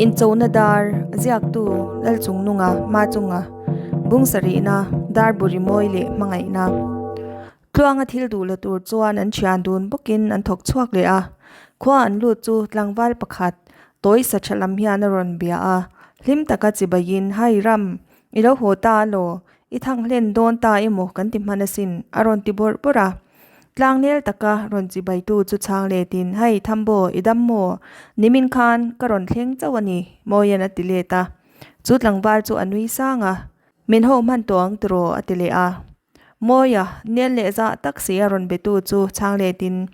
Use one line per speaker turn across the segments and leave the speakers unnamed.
Inchona dar ziaktu Lalchungnunga Hmachunga bung sarihna dar buri mawi leh hmangaihna Tluanga thil duh la tur chuan an thian dun bawkin an thawk chhuak leh a. Khua an lut chu tlangval pakhat tawi sa tha lam hian a rawn bia a, hlim taka chibaiin Hai Ram, i lo haw ta alaw? I thang hlen dawn ta emaw kan ti hman asin a rawn ti bawrh bawrh a. Tlangnel taka rawn chibaitu chu chhang letin Hei Thambo, i dam maw? Nimin khan ka rawn thleng chauh a ni, Mawian a ti let a. Chu tlangval chu a nui sang a, Min ho hman tawh ang tiraw? a ti leh a. Mawia, nel leh zah tak si a rawn betu chu chhang letin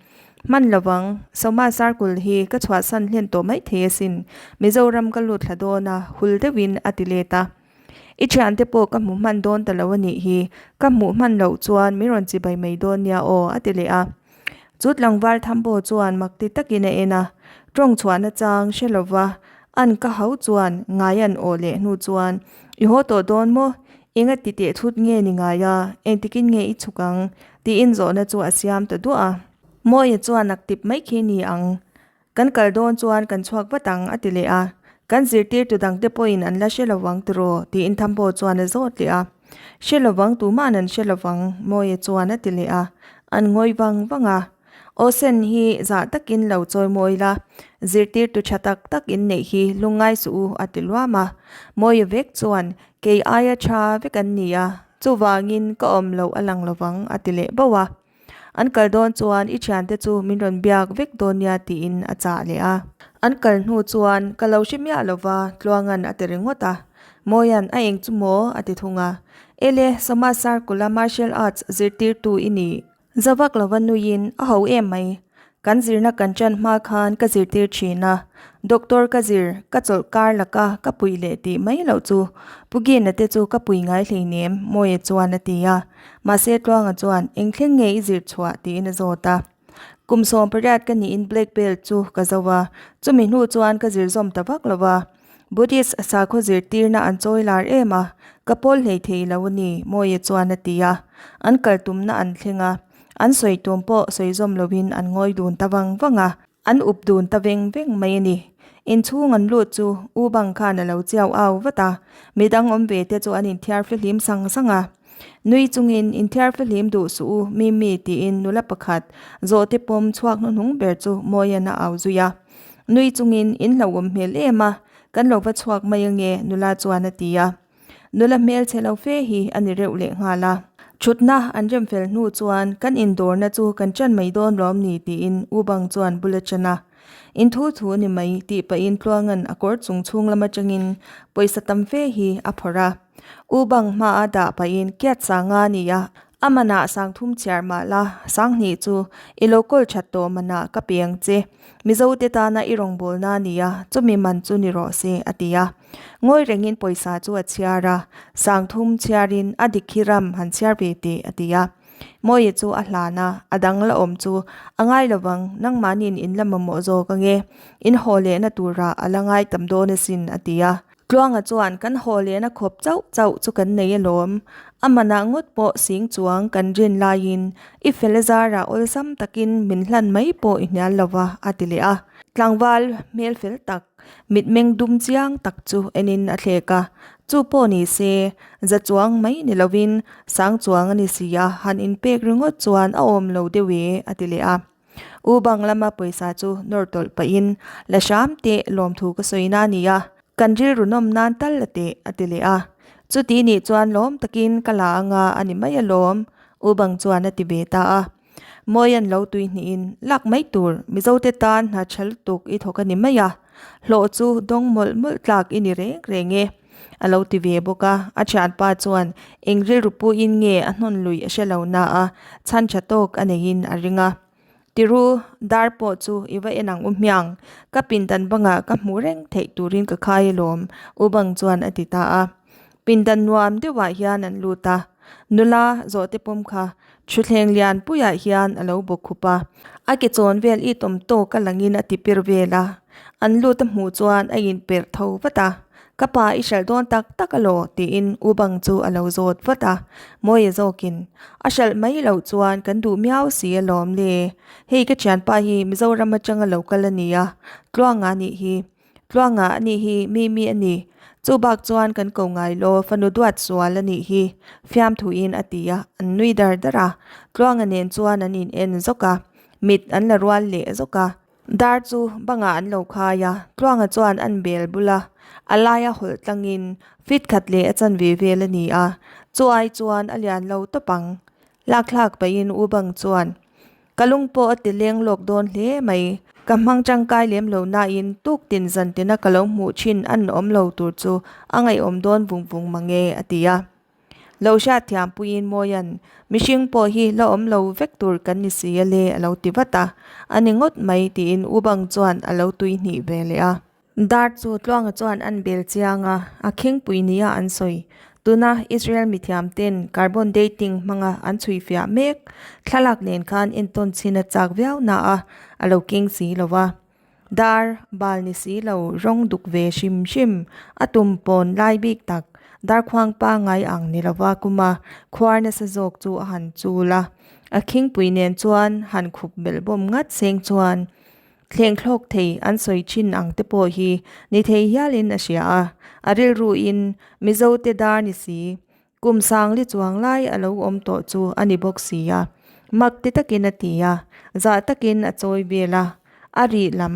Hman lovang, Sawma Sarkul hi ka chhuahsan hlen tawh maithei asin, Mizoram ka lut thla dawn a, hul deuhin a ti let a. I thiante pawh ka hmu hman dawn ta lo a nih hi, ka hmuh hman loh chuan min rawn chibai mai dawn nia aw, a ti leh a. Chu tlangval Thambo chuan mak ti takin a en a, tawng chhuahna chang hre lova an ka hau chuan ngai an awh leh hnu chuan, I haw tawh dawn maw? Enga ti teh thut nge ni ngai a, engtikin nge i chhuk ang? tiin zawhna chu a siam ta duah a. Mawia chuan ak tip mai khi ni ang. Kan kal dawn chuan kan chhuak vat ang, a ti leh a. Kan zirtirtu dangte pawhin an la hre lovang tiraw? tiin Thambo chuan a zawt leh a. Hre lovang, tuma'n an hre lovang, Mawia chuan a ti leh a. An ngawi vang vang a. Aw sen hi zah takin lo chawi mawi la, zirtirtu tha tak tak in neih hi lungngai suh u, a ti luam a. Mawia vek chuan, Kei aia tha vek an ni a, chuvangin ka awm loh a lang lovang, a ti leh bauh a. An kal dawn chuan i thiante chu min rawn biak vek dawn nia tiin a chah leh a. An kal hnu chuan ka lo hre miah lova Tluanga'n a ti ringawt a. Mawia'n a eng chu maw a ti thung a. Ele, Sawma Sarkula Martial Arts zirtirtu i ni. Zavak lova nuiin a ho em mai. Kan zirna kan ṭan hma khan ka zirtir ṭhin a, doctor ka zir, ka chawlh kar laka ka puih leh tih mai loh chu Pu Gina te chu ka pui ngai hleinem, Mawia chuan a ti a. Mahse Tluanga chuan, Eng thleng nge i zir chhuah? tiin a zawt a. Kum 18 ka niin black belt chu ka zo a, chumi hnu chuan ka zir zawm ta vak lo va. Buddhist sakhaw zirtirna an chawi lar em a, ka pawl hlei thei lo a ni, Mawia chuan a ti a. An kal tumna an thleng a. An sawi tum pawh sawi zawm lovin an ngawi dun ta vang vang a, an up dun ta veng veng mai a ni. Inchhung an lut chu U Bang khan a lo chiau au vat a, midang awm ve te chu an inthiar fihlim sang sang a. Nui chungin inthiar fihlim duh suh u Mimi tiin nula pakhat zawhte pawm chhuak hnuhnung ber chu Mawian a au zui a. Nui chungin in hlauhawm hmel em a, kan lo va chhuak mai ange nula chuan a ti a. Nula hmel chhe lo fe hi a ni reuh leh nghal a. Thutna an rem fel hnu chuan kan indawrna chu kan chan mai dawn lawm ni tiin U Bang chuan bul a chan a. In thu thu ni mai tih pahin Tluanga'n a kawr chung chhung lam atangin pawisa tam fe hi a phawrh a. U Bang hma a dah pahin kiat sanga a ni a, A manah sangthum chhiar mah la, Sanghnih chu i lo kawl that tawh manah ka pe ang che. Mizote tana i rawngbawlna a nia, chumi man chu ni rawh se, a ti a. Ngawi rengin pawisa chu a chhiar a, Sangthum chhiarin a dik hi ram han chhiar ve teh, a ti a. Mawia chu a hlan a, a dang la awm chu a ngai lovang, nangmahniin in la mamawh zawk ange, in haw lehna turah a la ngai tam dawn asin, a ti a. Tluanga chuan kan haw lehna khawp chauh chauh chu kan nei alawm. A manah ngawt pawh sing chuang kan rin laiin i fel zarah awlsam takin min hlan mai pawh i hnial lo va, a ti leh a. Tlangval hmel fel tak, mitmeng dum chiang tak chu enin a thlek a. Chu pawh ni se, za chuang mai ni lovin sang chuang a ni si a, han inpek ringawt chuan a awm lo deuh e, a ti leh a. U bang lama pawisa chu nawr tawlh pahin la hram teh lawmthu ka sawi na nia, kan rilru nawm nan tal la teh a ti leh a. Chuti nih chuan lawm takin ka la anga a ni mai alawm, U bang chuan a ti ve ta a. Mawian lo tui hnihin lak mai tur Mizote tan hna tha lutuk i thawk a ni mai a, hlawh chu dawng mawlh mawlh tlak i ni reng reng e. A lo ti ve bawk a, a thianpa chuan eng rilru puiin nge a hnawn lui a hre lo na a, chhan tha tawk a neiin a ring a. Tiru, dar pawh chu i va en ang u hmiang, ka pindan bangah ka hmuh reng theih turin ka khai alawm, U Bang chuan a ti ta a. Pindan nuam deuhah hian an lut a, nula zawhte pawm kha thutthleng lian puiah hian a lo bawk khup a, a ke chawn vel it awm tawk a langin a ti pir vel a, an lut a hmuh chuan a inperh tho vat a. Ka pa i hralh dawn tak tak alaw? tiin U Bang chu a lo zawt vat a. Mawia zawkin, A hralh mai loh chuan kan duh miau si alawm le. Hei ka thianpa hi Mizoram atanga lo kal a nia, Tluanga nih hi. Tluanga a nih hi, Mimi a ni. Chu bak chuan kan ko ngai law, fanu duat sual a nih hi, fiamthuin a ti a, an nui dar dar a. Tluanga nen chuan an in en zawk a, mit an la rual leh zawk a. Dar chu bangah an lo khai a, Tluanga chuan an bel bul a, a laia hawlh tlangin fit khat leh a chanve vel a ni a, chu ai chuan a lian lo tawp ang. Lakthlak pahin U Bang chuan, Ka lung pawh a ti leng lawk dawn hle mai, ka hmang tangkai lem lo nain tuk tin zan tina ka lo hmuh thin an awm lo tur chu a ngaihawm dawn vung vung mange a ti a. Lo hriat thiam puiin Mawia'n, Mihring pawh hi la awm lo vek tur kan ni si a le a lo ti vat a, a ni ngawt mai tiin U Bang chuan a lo tui hnih ve leh a. Dar chu Tluanga chuan an bel chiang a, a khingpui nia an sawi. Tuna Israel mithiam ten carbon dating hmanga an chhui fiah mek thlalak nen khan entawn chhin a chak viau na a, a lo keng si lo va. Dar bal ni si lo rawng duk ve hrim hrim a tum pawn lai bik tak darkhuang pangngai ang ni lova kuma khuar nasa zawk chu a han chul a, a khingpui nen chuan han khup belh bawm ngat seng chuan thleng thlawk thei an sawi thin ang te pawh hi ni thei hialin a hria a, a rilruin Mizote dar ni si Kum sangli chuang lai a lo awm tawh chu a ni bawk si a, mak ti takin a ti a, zah takin a chawi vel a, a rih lam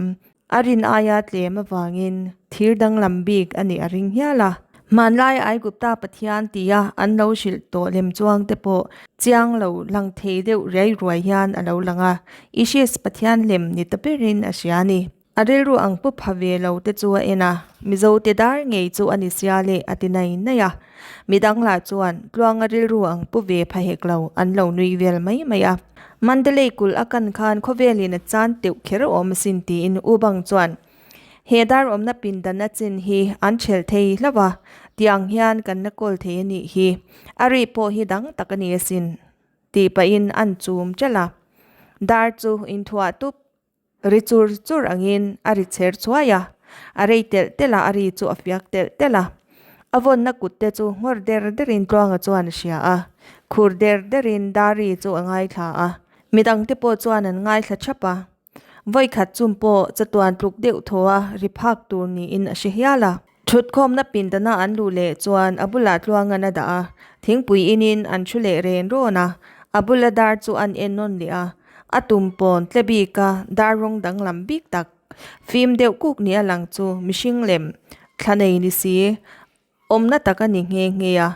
a rin aia tlem avangin thir danglam bik a nih a ring hial a. Hmanlai Aigupta Pathian tia an lo hrilh tawh lem chuang te pawh chiang lo lang thei deuh riai ruai hian a lo lang a, Isis Pathian lem ni ta berin a hria a ni. A rilru ang pu pha ve lo te chu a en a, Mizo te dar ngei chu a ni sia le a ti nai nai a. Midang lah chuan Tluanga rilru ang pu ve pha hek lo an lo nui vel mai mai a. Mandalay kulh a kan khan khawvelin a chan teuh kher awm asin tiin U Bang chuan he dar awmna pindan a chin hi an thelh thei hlauh a, tiang hian kan la kawl thei a nih hi, a ri pawh hi dang tak a ni asin tih pahin an chum ṭalh a. Dar chu inthuah tup Ri chur chur angin a ri chher chhuai a, a rei telh telh a, a ri chu a fiak telh telh a. A vawnna kut te chu nghawr der derin Tluanga chuan a hria a, khur der derin Dari chu a ngaithla a, midangte pawh chuan an ngaithla thap a. Vawikhat chum pawh chatuan tluk deuh thaw a ri phak tur niin a hre hial a. Thutkhawmna pindana an luh leh chuan a bulah Tluangan a dah a, thingpui inin an thu leh ren rawn a, a bula dar chu an en nawn leh a, a tum pawn tle bika dar rawng danglam bik tak, fim deuh kuk nia lang chu mihring lem thla nei ni si, awmna tak a ni nghe nghe a.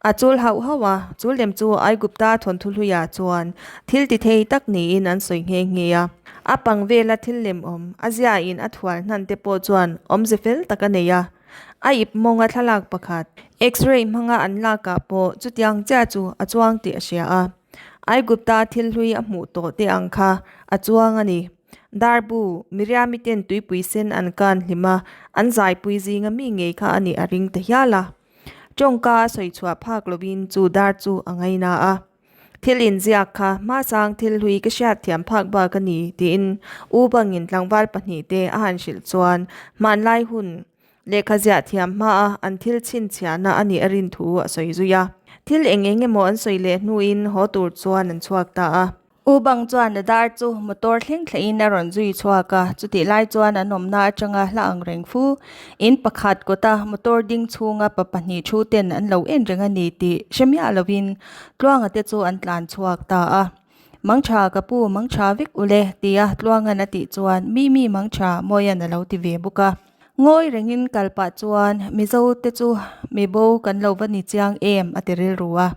A chul hauh hauh a, chu lem chu Aigupta thawnthu hluiah chuan thil ti thei tak niin an sawi nghe nghe a. A pang vela thil lem awm, a ziain a thual hnan te pawh chuan awmze fel tak a nei a. A ip mawnga thlalak pakhat, X-ray hmanga an lakah pawh chutiang chiah chu a chuang tih a hria a. Aigupta thil hlui a hmuh tawh te ang kha a chuang a ni. Darbu, Miriami ten tuipui sen an kan hlim a, an zaipui zinga mi ngei kha a nih a ring ta hial a. Tawngka a sawi chhuah phak lovin chu dar chu a ngaina a. Thil inziak kha hmasang thil hlui ka hriat thiam phak bak a ni tiin U Bangin tlangval pahnihte a han hrilh chuan hmanlai hun lehkha ziah thiam hmaa an thil chhinchhiahna a nih a rin thu a sawi zui a. Thil eng eng emaw an sawi leh hnuin haw tur chuan an chhuak ta a. U Bang chuan a dar chu motor thleng thlahin a rawn zui chhuak a, chutih lai chuan an awmna atanga hla ang reng fu. In pakhat kawta motor ding chhunga pa pahnih thu ten an lo en reng a ni tih hre miah lovin Tluanga te chu an tlan chhuak ta a. Mangtha ka pu, mangtha vek ule tia Tluangan a tih chuan mi mi mangtha Mawian a lo ti ve bawk a. Ngawi rengin kal pah chuan Mizo te chu mi bo kan lo va ni chiang em a ti rilru a.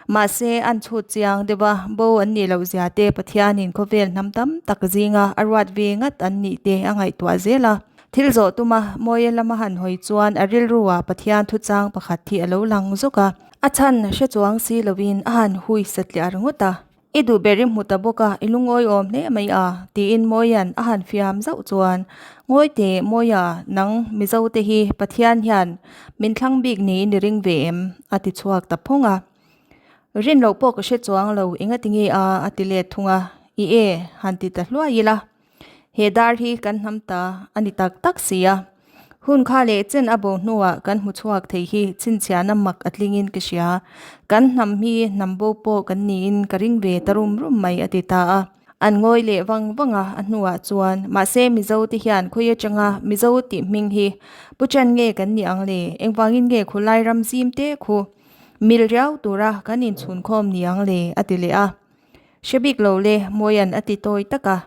Mahse, an chhut chiang deuh a, bo an nih loh zia te Pathianin khawvel hnam tam tak zinga a ruat ve ngat an nih te a ngaihtuah zel a. Thil zawh tuma Mawia lama han hawi chuan a rilruah Pathian thuchang pakhat hi a lo lang zawk a. A chhan hre chuang si loin a han hui satliah ringawt a. I duh ber i hmu ta bawk a, i lungawi awm hle mai a, tiin Mawia'n a han fiam zauh chuan, Ngawi teh Mawia, nang Mizo te hi Pathian hian min thlang bik niin i ring ve em? a ti chhuak ta phawng a. Rin loh pawh ka hre chuang lo, engati nge a? a ti let thung a, I e, han ti ta hluai ila. He dar hi kan hnam ta a ni tak tak si a, hun kha leh chen a bo hnuah kan hmu chhuak thei hi chhinchhiahna mak a tlingin ka hria. Kan hnam hi hnam bo pawh kan niin ka ring ve ta rum rum mai a ti ta a. An ngawi leh vang vang a, a hnuah chuan, Mahse Mizo te hian khawi atanga Mizo tih hming hi pu chan nge kan nih ang le? Engvangin nge khulai ram zim te khu mil riau tura kan inchhunkhawm ni ang le? a ti leh a. Hre bik lo le, Mawia'n a ti tawi tak a.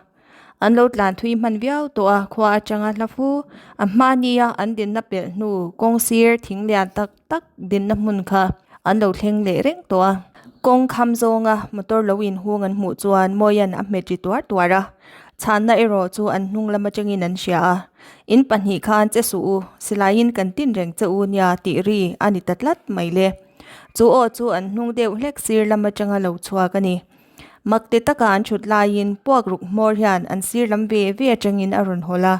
An lo tlan thui hman viau tawh a, khua atanga hla fu a hma nia an dinna pelh hnu kawng sir thing lian tak tak dinna hmun kha an lo thleng leh reng tawh a. Kawng kham zawnga motor lo inhung an hmuh chuan Mawia'n a hmet ri tuar tuar a, chhanna erawh chu an hnung lam atangin an hria a. In pahnih khan che suh u, silaiin kan tin reng che u nia tih ri a ni ta tlat mai le. Chu aw chu an hnung deuh hlek sir lam atanga lo chhuak a ni. Mak ti taka an thut laiin puak ruk hmawr hian an sir lam ve ve atangin a rawn hawl a.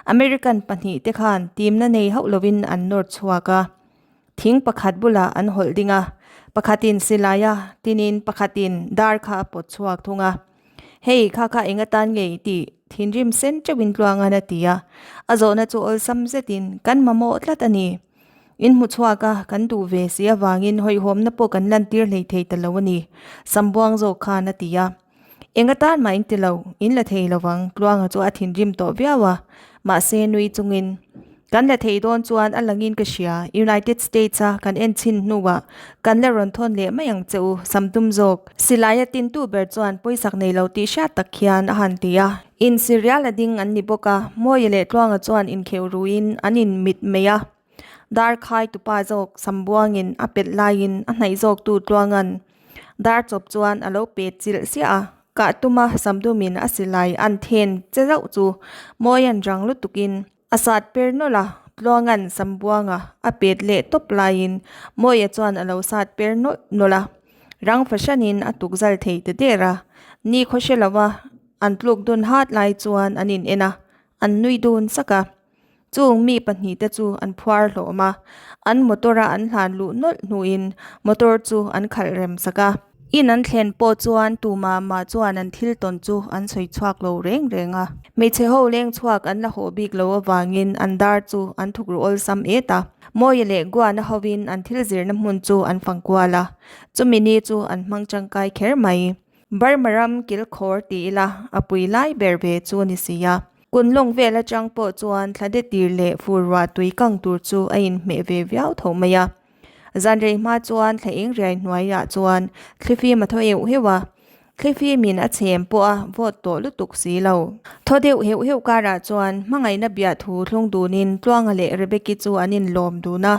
American pahnih te khan timna nei hauh lovin an nawr chhuak a. Thing pakhat bulah an hawlh ding a, pakhatin silai a, tinin pakhatin dar kha a pawt chhuak thung a. Hei kha kha eng atan ngei tih thinrim sen teuhin tluangan a ti a. A zawhna chu awlsam zetin kan mamawh tlat a ni. In hmu chhuak a, kan duh ve si avangin hawihhawmna pawh kan lantir hlei thei ta lo a ni, Sambuang zawk khan a ti a. Eng atan mah in ti lo, in la thei lovang, Tluanga chu a thinrim tawh viau a, mahse nui chungin, Kan la thei dawn chuan a langin ka hria, United States a kan en chhin hnuah kan la rawn thawn leh mai ang che u, Samtum zawk. Silaia tintu ber chuan pawisak nei lo tih hriat tak hian a han ti a. Insirial a ding an ni bawk a, Mawia leh Tluanga chuan inkheuh ruin an in mit mai a. Dar khai tupa zawk Sambuangin a pelh laiin a hnaih zawktu Tluanga'n dar chawp chuan a lo pet chilh siah a. Kah tuma Samdumin a silai an then che zauh chu Mawia'n rang lutukin a sat per nawlh a, Tluanga'n Sambuanga a pet leh tawp laiin Mawia chuan a lo sat per nawlh nawlh a. Rang fahranin a tukzal thei ta der a, ni khaw hre lova An tluk dun hat lai chuan an in en a, an nui dun sak a. Chung mi pahnihte chu an phuar hlawm a, an motor a an hlan luh nawlh hnuin motor chu an khalh rem sak a. In an thlen pawh chuan tumah mah chuan an thil tawn chu an sawi chhuak lo reng reng a. Hmeichhe ho leng chhuak an la haw bik lo avangin an dar chu an thuk ru awlsam et a. Mawia leh Guana hovin an thil zirna hmun chu an fang kual a, chumi ni chu an hmang tangkai kher mai. Burma ram kilkhawr ti ila a pui lai ber ve chu a ni si a. Kunlawng vel atang pawh chuan thla de tir leh fur ruah tui kang tur chu a inhmeh ve viau tho mai a. Zan rei hma chuan thla eng riai hnuaiah chuan thlifim a thaw heuh heuh a, thlifimin a chhem pawh a vawt tawh lutuk si lo. Thaw deuh heuh heuh karah chuan hmangaihna biah thu thlung dunin Tluanga leh Rebecca chu an inlawm dun a.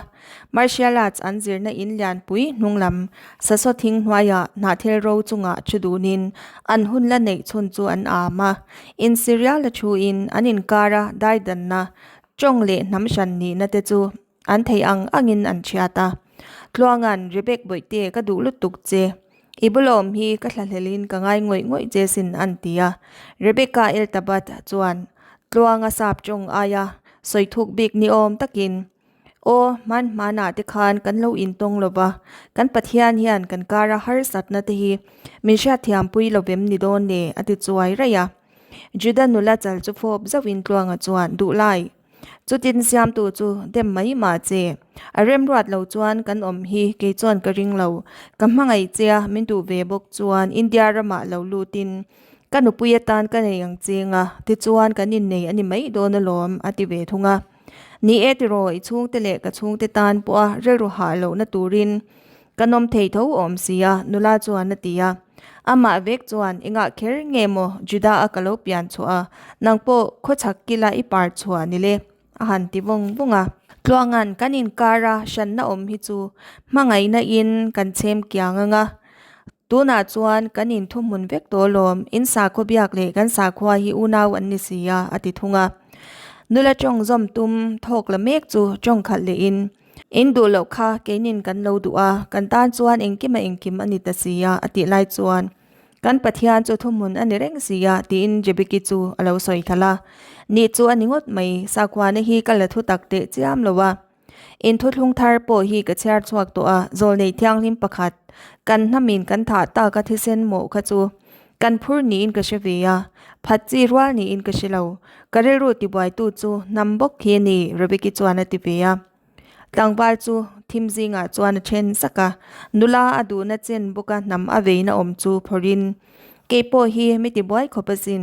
Martial arts an zirna in lianpui hnung lam Sasaw thing hnuaiah hnahthel ro chungah thu dunin an hun la neih chhun chu an am a. Insirial a thuin an inkara daidanna, tawng leh hnam hran nihna te chu an theih ang angin an thiat a. Tluanga'n, Rebek Bawihte ka duh lutuk che. I bulawm hi ka thlahlelin ka ngai ngawih ngawih che sin an ti a. Rebecca Eltabat chuan Tluanga sap tawng aia sawi thuk bik ni awm takin, Aw, hman hmanah te khan kan lo intawng lo va, kan Pathian hian kan kara harsatna te hi min hriatthiampui lo vem ni dawn le, a ti chuai raih a. Juda nula chal chu fawp zauhin Tluanga chuan, Duh lai, chutin siamtu chu dem mai mah che. A remruat lo chuan kan awm hi kei chuan ka ring lo. Ka hmangaih che a, min duh ve bawk chuan India ramah lo lutin ka nupui atan ka nei ang cheng a, tichuan kan innei a ni mai dawn alawm, a ti ve thung a. Ni e tiraw, i chhungte leh ka chhungte tan pawha rilru hah lohna turin ka nawm thei tho awm si a, nula chuan a ti a. Amah vek chuan, Engah kher nge maw Judah-a ka lo pian chhuah a, nang pawh khawchhak kila i par chhuah ni le? a han ti vawng vawng a. Tluanga'n kan inkara hranna awm hi chu hmangaihna in kan chhem kiang ang a, tunah chuan kan inthuhmun vek tawh alawm, in sakhua biak leh kan sakhua hi unau an ni si a, a ti thung a. Nula tawng zawm tum thawk la mek chu tawng khalh leh in, In duh loh kha keinin kan lo duh a, kan tan chuan engkim a engkim a ni ta si a, a tih lai chuan kan Pathian chu thuhmun a ni reng si a, tiin Jebiki chu a lo sawi khalh a. Nih chu a ni ngawt mai, sakhuana hi ka la thu tak teh chiam lo a. In thuthlung thar pawh hi ka chhiar chhuak tawh a, zawlnei thianghlim pakhat kan hnamin kan thah tak a thisen mawh kha chu kan phur niin ka hre ve a, phat chi rual niin ka hre lo. Ka rilru tibuaitu chu hnam bawk hi a ni, Rebecca chuan a ti ve a. Tlangval chu thim zingah chuan a then sak a, nula a duhna chen bawka hnam a veina awm chu phawrhin. Kei pawh hi mi tibuai khawp asin.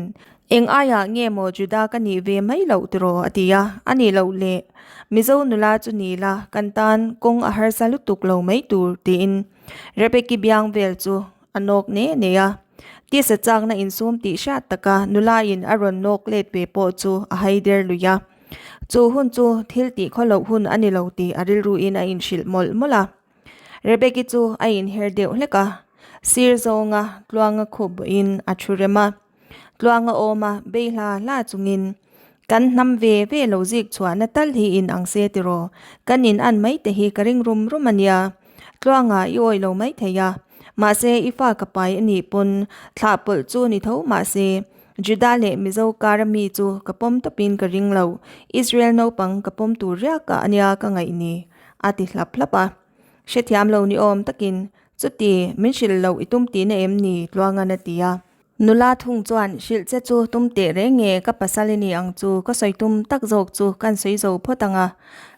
Eng aiah nge maw Juda ka nih ve mai loh tiraw a ti a, a nih loh le. Mizo nula chu ni la, kan tan kawng a harsa lutuk lo mai tur tiin Rebeki biang vel chu a nawk ne ne a. Tisa chakna insum tih hriat taka nula in a rawn nawk let ve pawh chu a hai der lui a. Chu hun chu thil tih khaw loh hun a ni lo tih a rilruin a inhrilh mawlh mawlh a. Rebeki chu a inher deuh hlek a, sir zawnga tluanga khup bawhin a thu rem a. Tluanga awma bei hla hla chungin, Kan hnam ve ve lo zik chhuahna tal hi in ang se tiraw? Kan in an mai te hi ka ring rum rum a nia. Tluanga i awih lo mai thei a, mahse i fa ka pai a nih pawn thlah pawlh chu ni tho mahse Juda leh Mizo kara mi chu ka pawm tawpin ka ring lo, Israel naupang ka pawm tur riakah a nia ka ngaih ni, a ti hlap hlap a. Hrethiam lo ni awm takin, Chuti, min hrilh loh i tum tihna em ni? Tluangan a ti a. Nula thung chuan hrilh che chu tum teh reng nge ka pasal i ni ang chu ka sawi tum tak zawk chu kan sawi zo phawt ang a.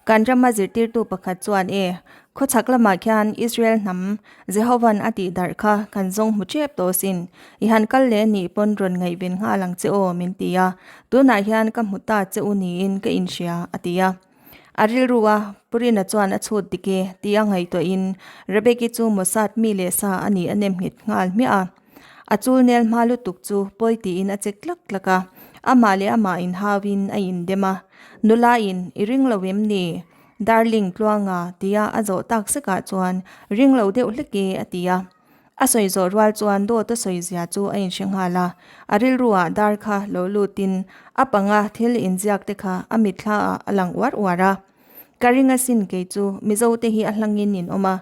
Kan rama zirtirtu pakhat chuan e, khawchhak lamah khian Israel hnam Jehovan a tih darh kha kan zawng hmu tep tawh sin, i han kal leh nih pawn rawn ngaihven nghal ang che aw min ti a, tunah hian ka hmu ta che u niin ka inhria a ti a. A rilru a, Purina chuan a chhut dik e tia ngaihtuahin Rebeki chu Mossad mi leh sa a nih a nem nghet nghal hmiah a. A chul nel hma lutuk chu pawi tiin a che tlak tlak a, amah leh amah inhauin a indem a. Nulain, I ring lo em ni? Darling Tluanga tia a zawh tak sekah chuan ring lo deuh hlek e a ti a. A sawi zawh rual chuan dawt a sawi zia chu a inhre nghal a, a rilruah dar kha lo lutin a panga thil inziak te kha a mitthla ah a lang uar uar a. Ka ring asin kei chu Mizo te hi a hlangin in awm a,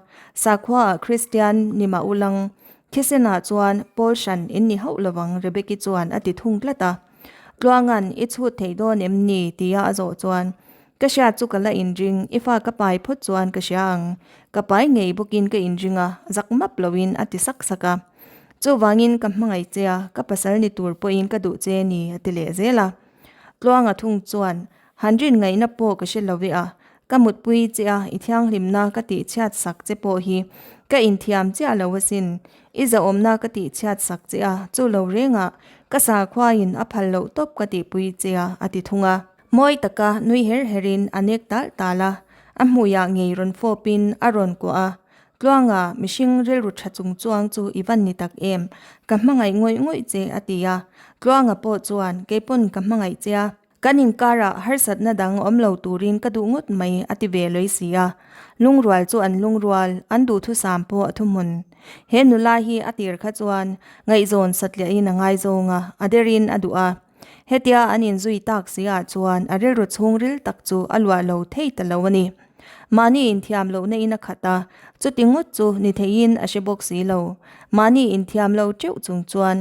sakhua ah Kristian ni mah ulang thisen ah chuan pawl hran in ni hauh lovang Rebeki chuan a ti thung tlat a. Tluangan i chhut thei dawn em ni tia a zawh chuan Ka hriat chu ka la inring, i fa ka pai phawt chuan ka hria ang. Ka pai ngei bawkin ka inring a, zak map loin a ti sak sak a. Chuvangin ka hmangaih che a, ka pasal ni tur pawhin ka duh che ni a ti leh zel a. Tluanga thung chuan, Han rin ngaihna pawh ka hre lo ve a, ka mutpui che a, i thianghlimna ka tihchhiat sak che pawh hi ka inthiam chiah lo asin. I zahawmna ka tihchhiat sak che a, chu lo rengah ka sakhuain a phal loh tawp ka tihpui che a, a ti thung a. Mawi taka nui her herin a nek tal tal a, a hmuiah ngei rawn fawpin a rawn kuah a, Tluanga, mihring rilru tha chung chuang chu i van ni tak em? Ka hmangaih ngawih ngawih che a ti a, Tluanga pawh chuan, Keipawn ka hmangaih che a, kan inkarah harsatna dang awm lo turin ka duh ngawt mai a ti ve lawih si a, lungrual chu an lungrual, an duhthusam pawh a thuhmun. He nula hi a tir kha chuan ngaihzawn satliahin a ngaizawng a, a derin a duh a. Hetia an inzui tak si ah chuan a rilru chhungril tak chu a luah lo thei ta lo a ni. Mahni inthiam lohna in a khat a, chuti ngawt chu ni theiin a hre bawk si lo. Mahni inthiam lo teuh chung chuan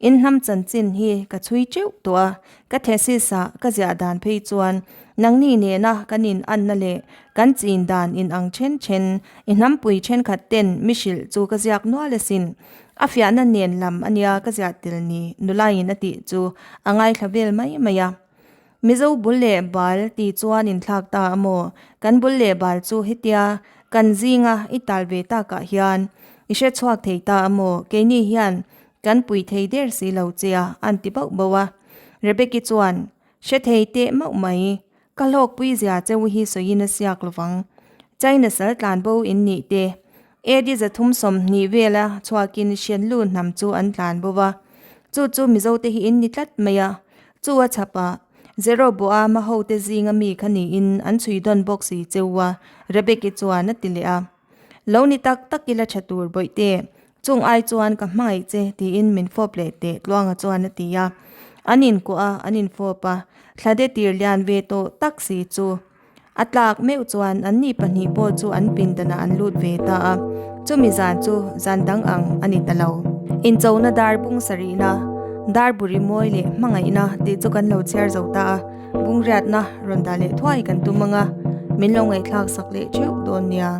in hnam chanchin hi ka chhui teuh tawh a, ka thesis ah ka ziah dan phei chuan nangni nena kan in anna leh kan chin dan in ang then then i hnampui thenkhat ten mi hrilh chu ka ziak nual asin. A fiahna nen lam a nia ka ziah tel ni nulaiin a tih chu a ngaithla vel mai mai a. Mizo bul leh bal ti chuan inthlak ta a maw? Kan bul leh bal chu hetia kan zinga i tal ve takah hian i hre chhuak thei ta a maw? Keini hian kan pui thei der si lo che a an ti bauh bauh a. Rebeki chuan, Hre thei teh mauh mai, Ka hlawkpui zia cheu hi sawiin a siak lovang. China sal tlan bo in nih te, AD 320 vela chhuakin Shenlu hnam chu an tlan bo va. Chu chu Mizote hi in ni tlat mai a. Chu a chhapah Jeroboama hote zinga mi kha niin an chhui dawn bawk si cheu a, Rebeki chuan a ti leh a. Lo ni tak tak ila tha tur bawihte, chung ai chuan ka hmangaih che tiin min fawp leh teh Tluanga chuan a ti a. An inkuah a, an infawp a, thlade tir lian ve tawh tak si chu a tlak meuh chuan anni pahnih pawh chu an pindanah an lut ve ta a, chumi zan chu zan dang ang a ni ta lo. Inchona dar bung sarihna, dar buri mawi leh hmangaihna tih chu kan lo chhiar zo ta a. Bungriatna rawn dah leh thuai kan tum ang a, min lo ngaihthlak sak leh theuh dawn nia.